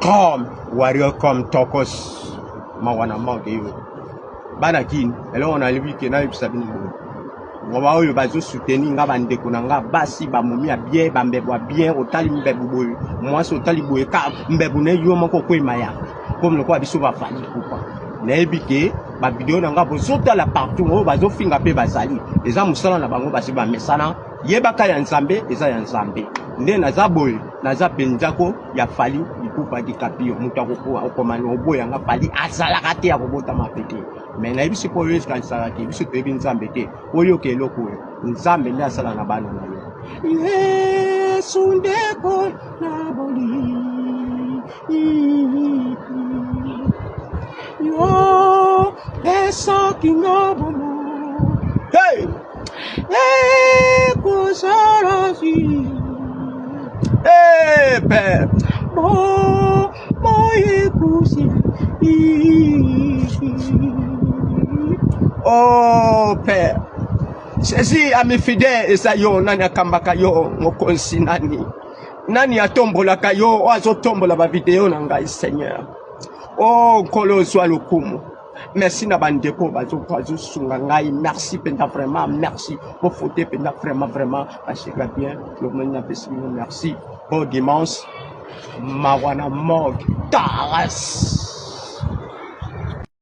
Com warrior com tokos mawa na manque yo bana kin eloko nalobi ke nayebisa bino boye ngoba oyo bazo soutenir nga bandeko na nga basi bamomi ya bien bambebu ya bien otali mbebu boye mwasi otali boye ka mbebu na yo moko okwema ya comme lokola biso bafali kupa nayebi ke bavideo na nga bozotala partout oyo bazofinga mpe bazali eza mosala na bango basi bamesana yebaka ya nzambe eza ya nzambe nde naza boye naza mpenza ko ya fali ipupa dicapio moto akokomana oboya nga fali azalaka te akobotama mpe te me nayebi sikoyo oyo ekanisaka te biso toyebi nzambe te oyoka eloko oyo nzambe nde asala na bana na yo yesu ndeko na bolingi yo pesaki nga bomoi hey! ekozala hey, père bomoi ekosila oh père jésus ami fidèle eza yo nani akambaka yo mokonzi nani nani atombolaka yo oyo azotombola bavideo na ngai seigneur o oh, nkolo ozwa lokumu merci na bandeko bazosunga ngai merci mpenza vraiment merci bofote mpenza vraiment vraiment baseka bien lomoni napesi bino merci bon dimanche mawa na morgue taras.